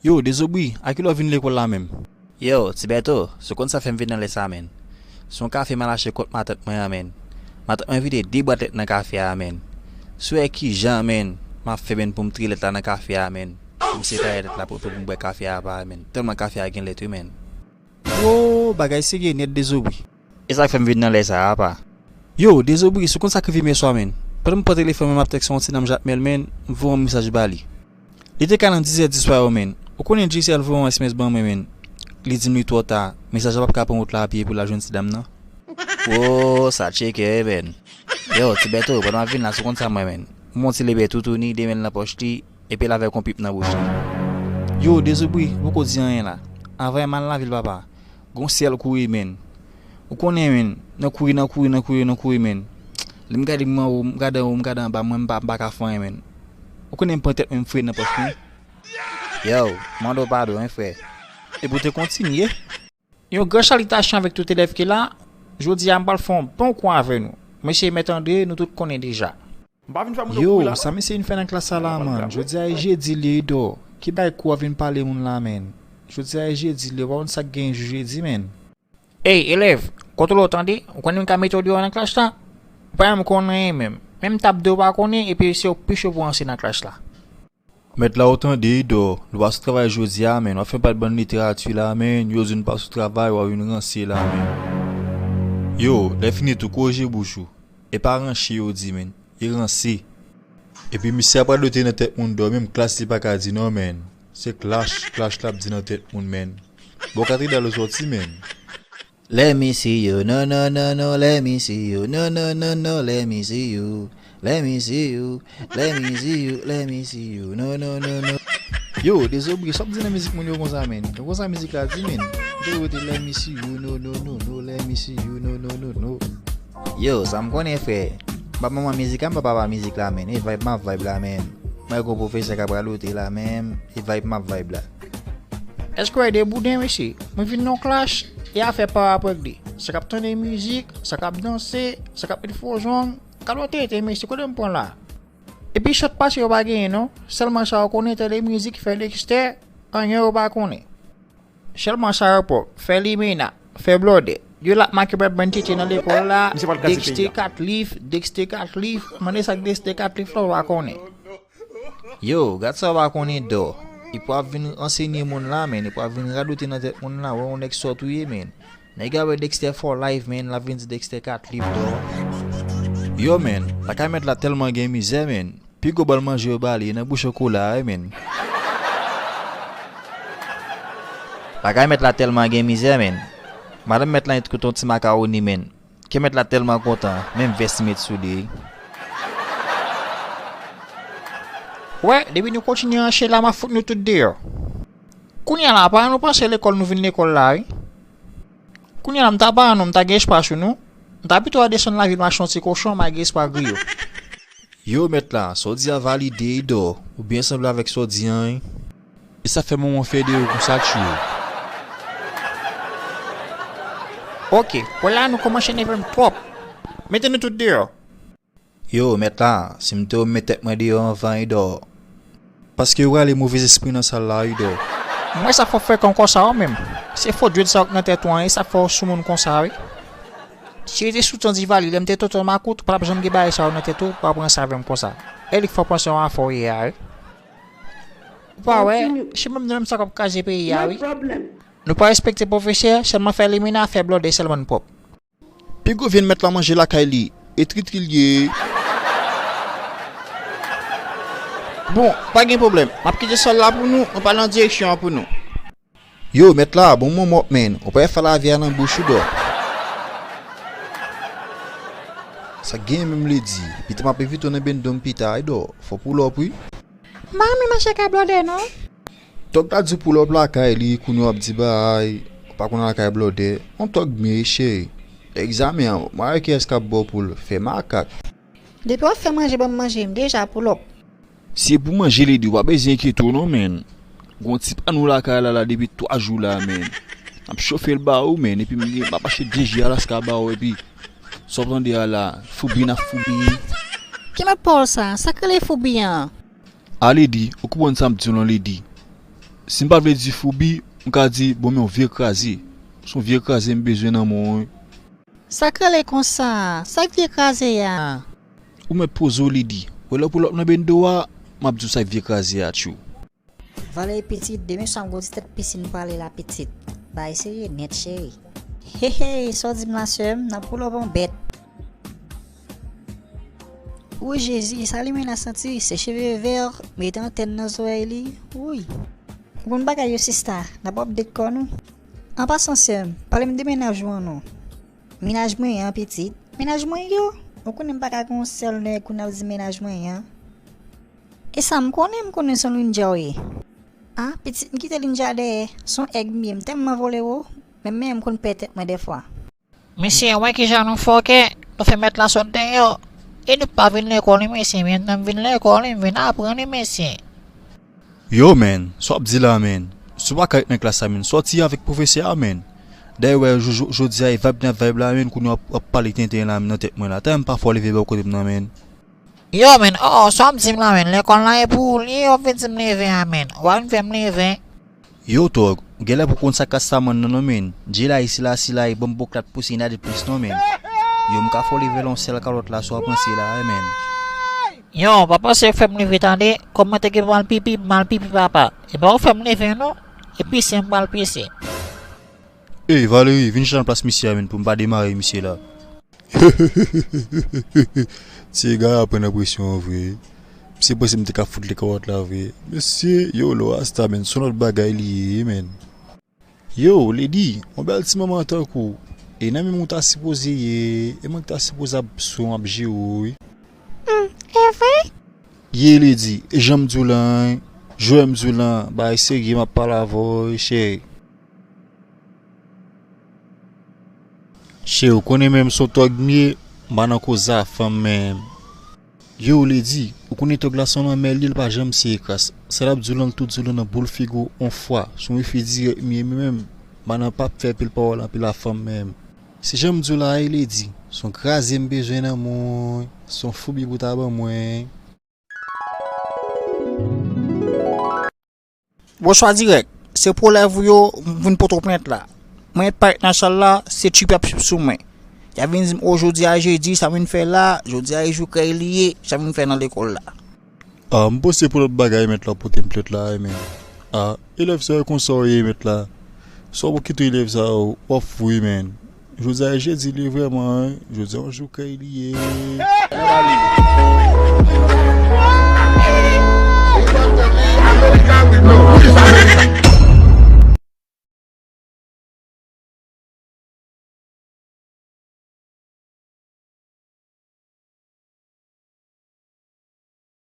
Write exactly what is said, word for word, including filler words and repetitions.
Yo, Dezobri, a kilè w vin lekòl la menm? Yo, Ti Bèto, si w konn sa fè m vin nan lè sa, menn. Se yon kafe m al achte kont matant mwen an, menn. Matant mwen vide de bwat lèt nan kafe a, menn. Si w wè kijan, menn, m ap fè, menn, pou m triye lèt la nan kafe a, menn. Pou m separe lèt la pou, pou m bwè kafe a apa, menn. Tèlman kafe a gen lèt, wi, menn. Wo, bagay serye nèt, Dezobri. E sa k fè m vin nan lè sa a, apa. Yo, Dezobri, si w konn sa k rive m yèswa, menn. Pandan m pran telefòn mwen, m ap tèks yon ti nanm Jakmèl, menn, m voye yon mesaj ba li. Li te ka nan diz è di swa yo, menn. Ou konnen Jisèl voye yon S M S ban mwen, menn. Li di m li twò ta. Mesaj la p ap ka pran wout la a pye pou l al jwenn ti dam nan. Wo, sa tcheke, wi, menn. Yo, Ti Bèto, pandan m ap vin la, si w konn sa m wè, menn. M wè yon ti lebe toutouni, de men l nan pòch li, epi l avèk yon pip nan bouch li. Yo, Dezobri, ou poko di anyen la. Anvan m al lavil, papa. Gon syèl kouri, menn. Ou konnen, menn. Nan kouri, nan kouri, nan kouri, nan kouri, menn. Lè m gade m anwo, m gade anwo, m gade anba, mwen, m pa, m pa ka fè anyen, menn. Ou konnen m pran tèt mwen, m foure nan pòch mwen. Yo, mande w padon, wi, frè. Epi w te kontinye. Yon gran salitasyon avèk tout elèv ki la. Jodi a, m pral fè yon bon kou avè nou. Mesye Mèt Andre, nou tout konnen deja. M pa vin fè moun yo kouri la, non. Yo, sa mesye vin fè nan klas sa la, man? Jodi a e jedi li ye, Idò. Ki bay kou ap vin pale moun la, menn? Jodi a e jedi li ye, ou pa konn sa k gen jou jedi, menn? Ey, elèv, kontwole w tande, ou konnen m ka mete w deyò nan klas la? Ou pa janm konn anyen menm. Menm tab de ou pa konnen, epi se w pi cho pou ranse nan klas la. Mèt la, ou tande, Idò, li pa sou travay jodi a, menn. W ap fè pati bann literati la, menn. Yo di w pa sou travay, w ap vin ranse la, menn. Yo, lè fini tou, korije bouch ou. E pa ranche yo di, menn. E ranse. Epi misye ap radote nan tèt moun, Idò, menm klas li pa ka di non, menn. Se klash, klash l ap di nan tèt moun, menn. Bò katedral ou sòti, menn. Let me see you, no, no, no, no, let me see you, no, no, no, no, let me see you, let me see you, let me see you, let me see you, no, no, no, no. Yo, Dezobri, sa w ap di nan mizik moun yo konsa, menn? Yo konsa mizik la di, menn. Yo rete let me see you, no, no, no, no, let me see you, no, no, no, no. Yo, sa m konnen, frè. M pa manman mizik la, m pa papa mizik la, menn. E vibe m ap vibe la, menn. Mwen gon pwofesè k ap radote la, menn. E vibe m ap vibe la. Èske w wè de bouden, mesye? Mwen vin nan yon klash, e afè pa rapò ak li. Sa k ap tande mizik, sa k ap danse, sa k ap met fo zong, kalòt tete, mesye, kote m pran la? Epi chòt pase yo pa genyen, non. Sèlman sa yo konnen, tande mizik, fè Dexter, anyen yo pa konnen. Sèlman sa yo pwòp, fè limena, fè blòdè. Yo la make bèt bann tete nan lekòl la, Dexter Catliffe, Dexter Catliffe, mande sa k Dexter Catliffe la, w pa konnen. Yo, gad sa w pa konnen, Dò. Epi w ap vin ansenye moun la, menn. Epi w ap vin radote nan tèt moun la. Wè yon nèg sòt ou ye, menn. Nèg a wè Dexter for life, menn. L ap vin di Dexter Catliffe, Dò. Yo, menn. Lakay mèt la tèlman gen mizè, menn. Pi gwo bòl manje yo ba li, e nan bouch yo kola a, wi, menn. Lakay mèt la tèlman gen mizè, menn. Madanm mèt la ent kote yon ti makawoni, menn. Kè mèt la tèlman kontan, menm vès li met sou li. Wè, depi nou kontinye ranche la, m ap fout nou tout deyò. Kounye a la, pa nou panse lekòl nou vin lekòl la, wi. Kounye a la, m ta paran nou, m ta gen espwa sou nou. M ta pito al desann lavil mache yon ti kochon, m al gen espwa griyo. Yo, mèt la, sa w di a valide, Idò. Ou byen sanble avèk sa w di an, wi. E sa fè manman w fè de ou konsa, tchou. Oke, wè la nou kòmanse nève m twòp. Mete nou tout deyò. Yo, mèt la, si m te ou, m met tèt mwen deyò anvan, Idò. Paske yo rale movèzespri nan sal la, Idò. M wè sa fè w frekan konsa, wi, menm. Se fo dread sa w k nan tèt ou an, e sa fè w soumoun konsa, wi. Si yo te sou tan Divali, lè m te tonton makout, ou pa t ap janm gen bagay sa yo nan tèt ou, pou w ap ranse avè m konsa. E li k fè w panse yon afè w ye a, wi. Ou pa wè, se menm nou menm sa k ap kraze peyi a, wi. Nou pa respekte pwofesè, sèlman fè limena, fè blòdè, sèlman n pwòp. Pi gwo vyann mèt la manje lakay li, e tritri l ye. Bon, pa gen pwoblèm, m ap kite sòl la pou nou, mwen pral nan direksyon an pou nou. Yo, mèt la, bon moman, menn, ou pa fè lavi a nan bouch ou, Dò. Sa k genyen menm, Ledi? Pita m ap envite w nan bendo m pita, Dò. Fò w pull up, wi. M pa renmen mache kay blòdè, non. Tòg la di w pull up lakay li, kounye a w ap di bay, ou pa konn al lakay blòdè. On tòg byen, cheri. Egzamen an, mwen a wè kiyès k ap ba w poul, fè makak. Depi w ap fè manje, ban m manje, m deja pull up. Si e pou manje, Ledi, ou pa bezwen enkyete w non, menn. Gon ti pa nou lakay la, la depi twa jou la, menn. M ap chofe l ba ou, menn, epi m gen, m ap achte de ji Alaska ba ou, epi sa w tande a la, foubi n ap foubi. Ki lòt pawòl sa? Sa k rele foubi an? A Ledi, ou konprann sa m di w lan, Ledi. Si m pa vle di foubi, m ka di bon men yon vye kraze. Se yon vye kraze m bezwen nan men w wi. Sa k rele konsa? Sa k vye kraze a? Ou mèt poze w Lady. Wè lè pou lòt nan bendo a, m ap di w sa k vye kraze a tjou. Valery pitit, demen swa m gon ti tèt pisin prale la pitit. Bagay serye nèt cheri. Hehe, sa w di m la sè m, n ap woule w bon bèt. Wouy Jezi, sa limen la santi, se cheve vè, mete antèn nan zòrèy li, wouy. Ou konn bagay yo sista, n ap update kò nou. An pasan sè m, pale m de mennaj ou an non. Mennaj mwen an pitit. Mennaj mwen yo? Ou konnen m pa ka gen yon sèl nèg pou n ap di mennaj mwen an. E sa m konnen, m konnen se yon ninja w ye. A, pitit m kite ninja dèyè, se yon èg m ye, m tèlman vole wo, menm men m konn pè tèt mwen dèfwa. Mesye, wè kijan nou fòkè, nou fè mèt la sot deyò. E nou pa vin lekòl wi mesye, men nan m vin lekòl wi, m vin aprann wi mesye. Yo man, sa w ap di la man? Si w pa ka ret nan klas la man, sòti avèk pwofesè a man. Dayè wè jou- jou- jodi a e vibe nan vibe la man, kounye a w ap- w ap pale tenten la nan tèt mwen la. Tèlman m pa fè w leve bò kote m nan man. Yo man, oh, sa w ap di m la man, lekòl la e pou ou li ye, w ap vin di m leve a man. W ap vin fè m leve. Yo Tòg, ou genlè poko konn sa k ap samann nan non man. Djela e sila sila e banm boklat pouse nade plis non man. Yo m ka fè w leve la yon sèl kalòt la sa w panse la wi man. Yo, pa panse fè m leve tande, kòm mwen te gen mal pipi, m al pipi papa. E pa ou fè m leve non, e pise m pral pise. Ey Valery, vin chita nan plas misye a man pou m pa demare misye la. Ti egare a pran nan presyon an vre. Misye panse m te ka fout li kawòt la vre. Mesye, yo, lò a sta man, se yon lòt bagay li ye, man. Yo, Lady, yon bèl ti manman tankou w. E nan menm ou ta sipoze ye, e mwen ki ta sipoze ap sou w, ap jere w, wi. Hmm, e vre? Ye, Lady, e jan m di w lan, jwè m di w lan, bagay serye m ap pale avè w, wi, cheri. Cheri, ou konnen menm se yon tòg m ye, m pa nan koze a fanm menm. Yo, Lady, ou konnen tòg la se yon lanmè li ye, l pa janm siye kras. Sa l ap di w lan, l tou di w lan nan boul figi w yon fwa. Se yon refi dirèk m ye, men menm, m pa nan p ap fè pil pawòl anpil a fanm menm. Se jan m di w la a, wi, Lady, se yon kraze m bezwen nan men w, se yon foubi pou w ta ban mwen. Bonswa dirèk. Se pou lèv ou yo, m vin pote w plent la. Mwen parèt nan sal la, se tchip y ap tchip sou mwen. Y ap vin di m, o, jodi a jedi, sa m vin fè la, jodi a e jou krèy li ye, sa m vin fè nan lekòl la. A, m panse pou lòt bagay mèt la pote m plent la, wi, man. A, elèv sa yo konsa w ye, mèt la. Sa w pou kite elèv sa yo, w ap fou, wi, man. Jodi a e jedi li ye vrèman, wi. Jodi a yon jou krèy li ye.